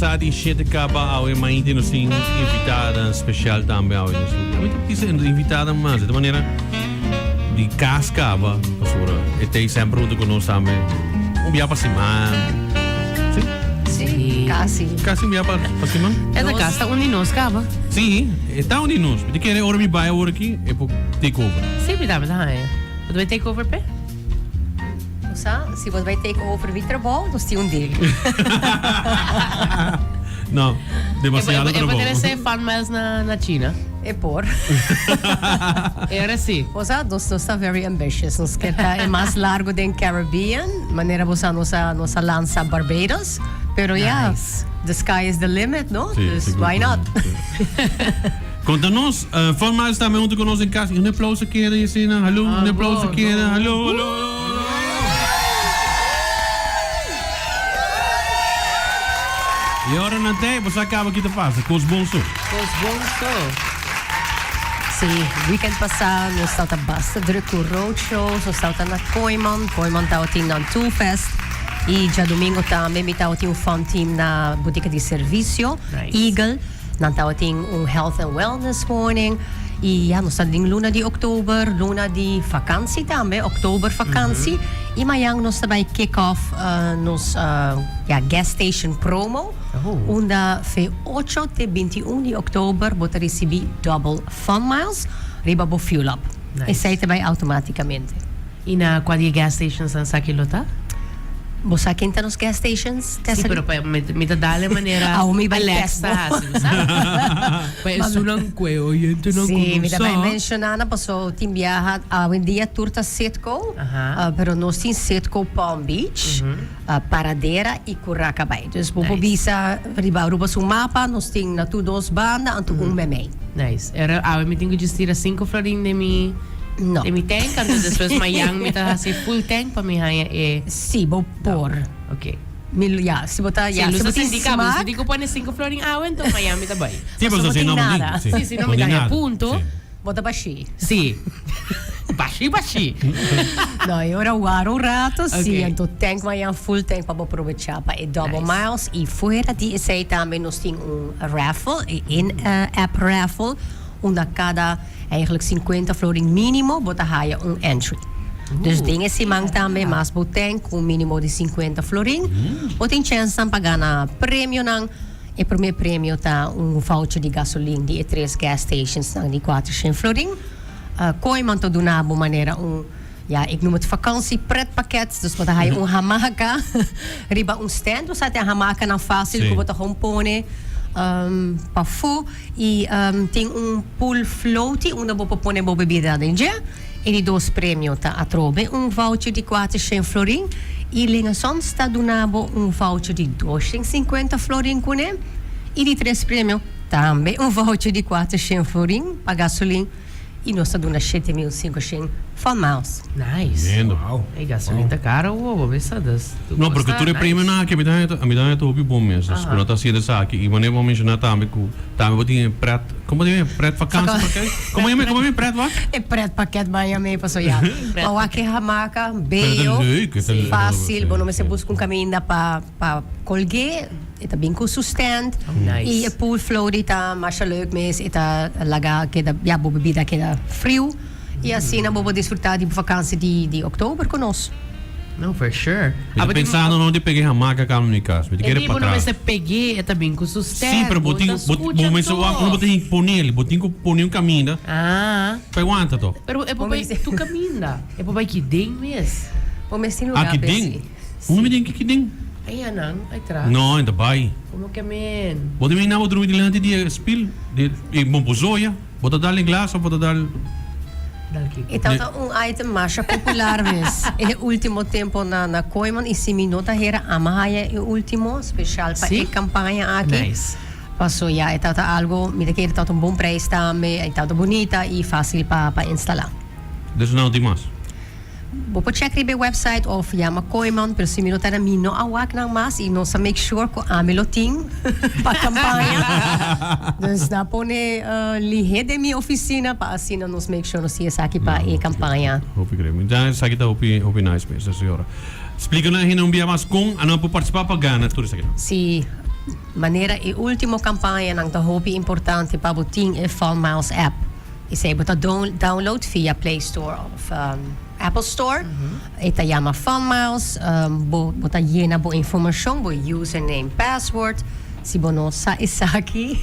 Pasá di shete kaba awe mainti nos tin invitada special tambe awe den studio. Ami ta bisa invitada mas, de manera di kas kaba, pasobra e tei semper hunto ku nos tambe un bia pa siman. Si? Si, kasi. Kasi un bia pa pa siman? E ta kas ta un di nos kaba. Si, e ta un di nos. Mi ta kere ora mi bai awor aki e por take over. Si, mi tambe ta haña. Bo ta bai take over p'e? Bo sa, si bo ta bai take over mi trabou, nos tin un deal. No, demasiado E por trabou. tene se fan miles na, na China. E por. E ora si. Bo sa, nos, nos ta very ambitious. Nos kier ta e mas largo den Caribbean. Manera bo sa, nos a, nos a lansa Barbados. Pero ya, Nice. the sky is the limit, no? Sí, Dus sigur why not? sí. Konta nos, eh, Fun Miles tambe hunto ku nos den kas. Un aplauso keda y asina. Hallo, un aplauso keda. Hallo, hallo, hallo. Y ora nan tei, bo sa kaba ki ta pasa. Kos bon so. Kos bon so. Sí, weekend pasá nos tabata basta druk ku roadshows, nos tabata na Kooyman, Kooyman tabatin nan Toolfest y djadumingo tambe mi tabatin un fun team na Botica di Servicio, Nice. Eagle. Nan tabatin un health and wellness morning y ya nos ta den luna di oktober, luna di vakantie tambe, oktober vakantie. Y mañan nos ta bay kick off nos ya gas station promo unda fe ocho te 21 di oktober bo ta ricibi double fun miles riba bo fuel up. Esey ta bay automaticamente. Y na cua di e gas stations nan sa ki lo ta? Bo sa ken ta nos gas stations, Sí, Tessary? pero pa mi, mi ta dale manera Awo mi bai Alexa test bo. hasi, bo sa? Pa esunnan cu e oyentenan cu Sí, no mi ta bai sa. menciona nan paso tin biaha awendia tur ta Citgo, Aha. pero nos tin Citgo Palm Beach, Paradera y Curaca Bay. Dus bo por Nice. bisa riba Aruba su mapa nos tin na tur dos banda anto un memey. Nice. Era awe mi tin cu just tira cinco florin den mi No. den mi tank, anto despues mayan mi ta haci full tank pa mi haña e Sí, bo por. Ok. Mi ya, si bo ta Sí, ya, si luz bo ta tin sinti caba, luz smaak. tin cu pone cinco florin awe, anto mayan mi ta bay. Sí, Pasobra pasobra bo si tin no bo tin. nada. Sí, Sí, si no bo mi tin ta haña nada. punto. Sí. Bo ta bashí. Sí. Bashí, bashí. No, e ora wara un rato, sí, Ok. anto tank mayan full tank pa bo probecha pa e double Nice. miles. Y fuera di esey tambe nos tin un raffle, e in-app raffle, unda cada eigenlijk 50 florin minimo bo ta haya un entry. Dus den e siman tambe mas bo tank cu un minimo di 50 florin, bo tin chensnan pa gana premionan. E prome premio ta un voucher di gasolin di e tres gas stationsnan di 400 florin. Kooiman ta duna bo manera un, ja, ik noem het vakantiepretpakket. Dus bo ta haya un hamaka riba un stand. Bo sa tin hamakanan fácil ku bo ta gewoon pone pafó. I tin un pool floaty unda bo por pone bo bebida den dje. E di dos premio ta atrobe un voucher di 400 florin. I Lingesons ta duna bo un voucher di 250 florin kuné. I di tres premio tambe un voucher di 400 florin pa gasolin. I nos ta duna 7500 fun miles. Nice. Lindo. Wow. E gasolin ta caro awo, bo bisa dus. Tu No, porque costa tur e nice. premionan aki, mi ta haña, mi ta haña ta hopi bon mes. Dus ku no ta hasiendo esaki. I wanneer bo menshoná tambe ku tambe bo tin e pret, komo ta yama e pret vakantie pakket? Komo yama, komo yama e pret wat? E pret pakket ban yama e paso ya. Ma wak e hamaka, Pero ta beyo, leuk, e ta leuk. fácil, bo no mester Sí. buska un kaminda pa pa kolg'é, e ta bin ku su stand. Nice. I e pool floaty ta masha leuk mes, e ta laga keda, ya, bo bebida keda friu. I asina bo por disfrutá di bo vakansi di di oktober ku nos. No, for sure. Mi ta pensando no di pega e hamaka kaba mi kas. Mi ta E kere di bo no patras. mester peg'é, e ta bin ku su Sí, stand. pero bo Bo tin ta bo bo skucha mester wak tur. bo tin ponel, bo tin ku pone un kaminda Ah. pa e wanta tok. Pero e por Bo bai mester tur kaminda. E por bai ki den mes. Bo mester tin lugar Aki pa den. esei. Unda mi tin ki ki den? Aya nan, ay tras. No, e ta bai. Komo ke men? Bo ta imaginá bo drumi dilanti di e spil di e bombozoya? Bo ta dal e glas of bo ta dal. Dal kiko? E tabata un item masha popular mes e ultimo tempo na na Kooiman y si mi no ta hera ama haya e ultimo special pa Sí? e campaña aki. Nice. Paso ya e tabata algo mi ta kere tabata un bon prijs tambe y tabata bunita y facil pa pa instala. Dus no tin mas? Bo por check riba e website of yama Kooiman, pero si mi no ta na mi no a wak nan mas y nos a make sure cu ami lo tin pa campaña. Dus nan a pone lihe den mi oficina pa asina nos make sure nos tin esaki pa e campaña. Hopi great. Mi ta esaki ta hopi hopi nice mes, señora. Splica nan hende un bia mas con anan por participa pa gana tur esaki nan. Si. Manera e ultimo campañanan ta hopi importante pa bo tin e Fun Miles app. Esey bo ta download via Play Store of Apple Store. E ta yama Fun Miles. Bo bo ta yena bo informacion, bo username, password. Si bo no sa esaki,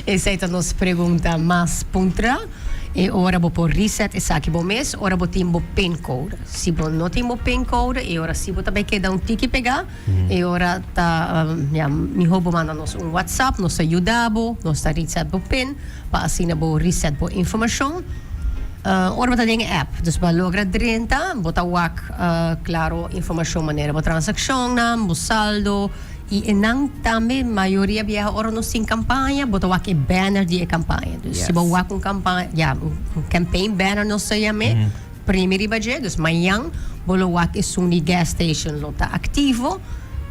esey ta nos pregunta mas puntra. E ora bo por reset esaki bo mes ora bo tin bo pincode. Si bo no tin bo pincode, e ora si bo ta bay keda un tiki pega. E ora ta ya miho bo manda nos un WhatsApp, nos ta yuda bo, nos ta reset bo pin pa asina bo reset bo informashon. Ora bo ta den e app, dus bo a logra drenta, bo ta wak klaro informashon manera bo transakshonnan, bo saldo i e nan tambe mayoria biaha ora nos tin kampaña bo ta wak e banner di e kampaña. Dus si bo wak un kampaña, ya un campaign banner nos ta yam'é. Primi riba dje, dus mañan bo lo wak esun di gas station lo ta aktivo,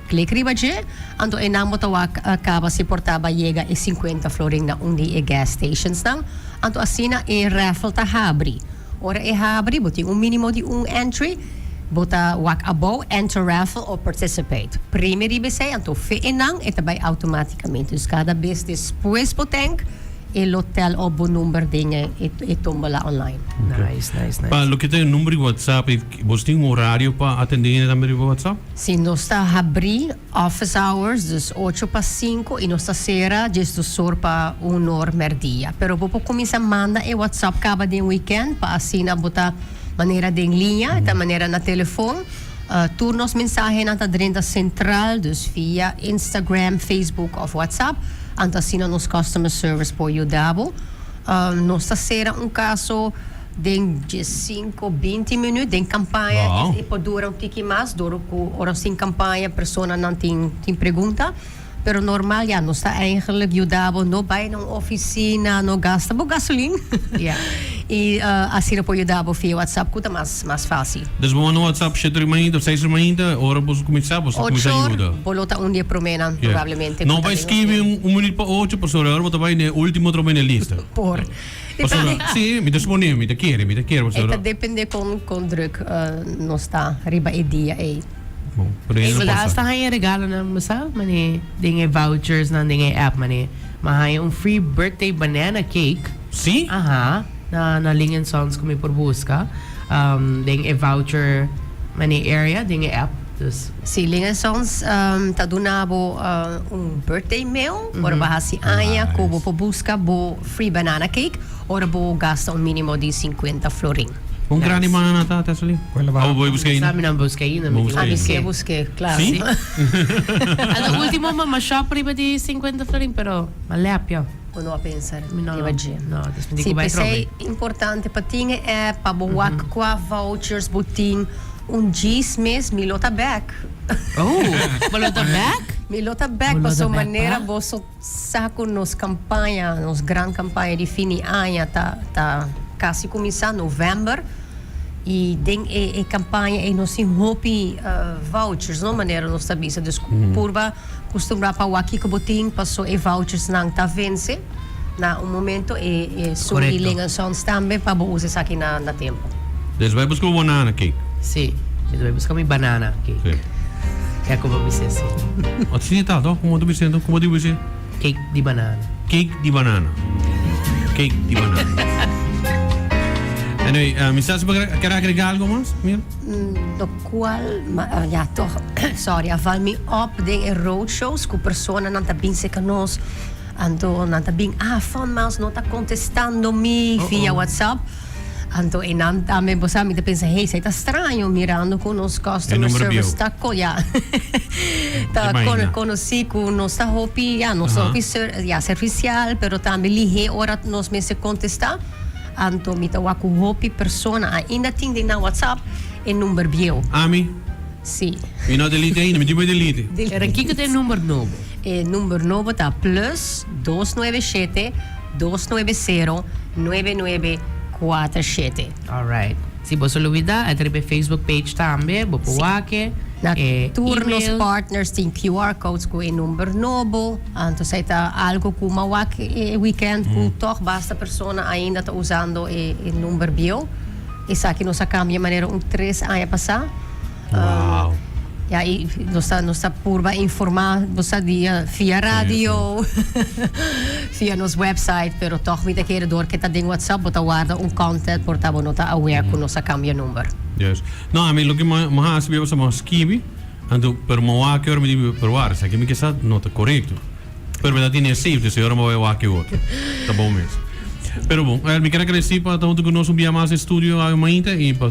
klik riba dje, anto einan bo ta wak kaba si por ta ba yega e sinkuenta florin na un di e gas stationsnan, anto asina e raffle ta habri. Ora e habri bo tin un minimo di un entry, bo ta wak abou enter raffle or participate. Primi riba esei anto fe einan e ta bai automaticamente, dus kada bes despues bo tank, E lo tel op bo number den e tombola online. Nice, nice, nice. Pa loke ta e number di WhatsApp, bos tin un horario pa atende hende tambe riba WhatsApp? Si, nos ta habri office hours, dus ocho pa sinku i nos ta sera diesdos or pa un or merdia. Pero bo por kuminsá manda e WhatsApp kaba den weekend pa asina bo ta manera den liña, ta manera na telefon. Tur nos mensahenan ta drenta sentral, dus via Instagram, Facebook of WhatsApp. Anto asina nos customer service por yuda bo. Nos ta sera un caso den diescinco, binti minuut den campaña. Wow. E por dura un tiki mas dor cu ora nos tin campaña personanan tin tin pregunta. Pero normal ya nos ta eigenlijk yuda bo no bay na un oficina, no gasta bo gasolin. Ja. Y asina por yuda bo via WhatsApp cu ta mas mas facil. Dus bo manda WhatsApp shete ora mainta of seis ora mainta, ora bo cuminsa bo sa cuminsa Ocho or yuda. bo lo ta un di e promenan Yeah. probablemente No cu ta bay den skibi un un minuut pa ocho pasobra ora bo ta bay na e ultimo otro bay na e lista. Por. Pasobra si, mi ta supone, mi ta kere, mi ta kere E pasobra. ta depende con con druk nos ta riba e dia ey. Bon, pero Ey, no bo ta pasa. hasta haña regalonan, bo sa? Mane den e vouchersnan den e app, mane m'a haña un free birthday banana cake. Sí? Aha, na na Ling and Sons ku mi por buska, den e voucher mane area den e app, dus. Sí, Ling and Sons ta duna bo un birthday mail ora bo hasi aña ku bo por buska bo free banana cake ora bo gasta un minimo di sinkuenta florin. Un grandi banana ta, Tessely? Cuál va? Oh, voy busca Sa ainda. mi nan busca ainda, mi Bo busca tin A mi si a ainda. buske, claro. Sí? Anto ultimo mama shop riba di 50 florin, pero ma lep yo. Bo no a pensa Mi no, riba dje. no, dus mi di Sí, ku bai p'esei trobe. importante pa tin e app, pa bo wak kua vouchers bo tin. Un djis mes mi lo ta bek. Oh, bo lo ta bek? Mi lo ta bek Bo lo ta paso bek manera pa? boso Sa ku nos kampaña, nos gran kampaña di fin di aña ta ta kasi kuminsá novèmber i den e e kampaña ei nos tin hopi vouchers no manera nos ta bisa dus purba kustumbrá pa wak kiko bo tin paso e vouchersnan ta vense na un momento e e sun di Korekto. Ling en Sons tambe pa bo usa esaki na na tempu. Dus bai buska bo banana cake. Sí, mi ta bai buska mi banana cake. Sí. Ya como bisa sí. Así ta, toch? Como tu bisa, como tu bisa? Cake di banana. Cake di banana. Cake di banana. Anyway, mi sa si bo ker agrega algo mas, Mir? Lo cual, ma, ja, toch, sorry, a val mi op den e roadshows cu personanan ta bin cerca nos, anto nan ta bin, ah, Fun Miles no ta contestando mi via WhatsApp. Anto e nan tambe bo sa mi ta pensa hey esei ta straño mirando cu nos customer service ta co ya ta conoci cu nos ta hopi ya nos ta hopi ya servicial pero tambe lihe ora nos mester contesta anto mi ta wak cu hopi persona ainda tin den nan whatsapp e number bieu. Ami? Si. Mi no delete ainda mi tin por delete. Pero kico ta e number nobo? E number nobo ta plus dos nuebe shete dos nuebe sero nuebe nuebe kuater shete. Alright. Si bo sa lubida, e ta riba e Facebook page tambe, bo por wak e. Na E tur nos email. partners tin QR codes ku e number nobo. Anto esei ta algo ku m'a wak e weekend ku tòg basta persona ainda ta usando e number bieu. Esaki nos a kambia manera un tres aña pasá. Wow. Ja, y nos ta purba informa bo dia via radio, via nos website, pero toch mi ta kere door cu ta den WhatsApp, bo ta warda un contact por ta bo no ta aware cu nos a cambia number. Yes. No, ami loke mi a hasi bia mi a skibi, anto pero mi a wak mi di pero war, esaki mi kisas no ta corecto. Pero mi tin save, dus awor mi ta bay wak otro. Ta bon mes. Pero bon, mi kier gradici pa ta hunto cu nos un dia mas studio ainda y pa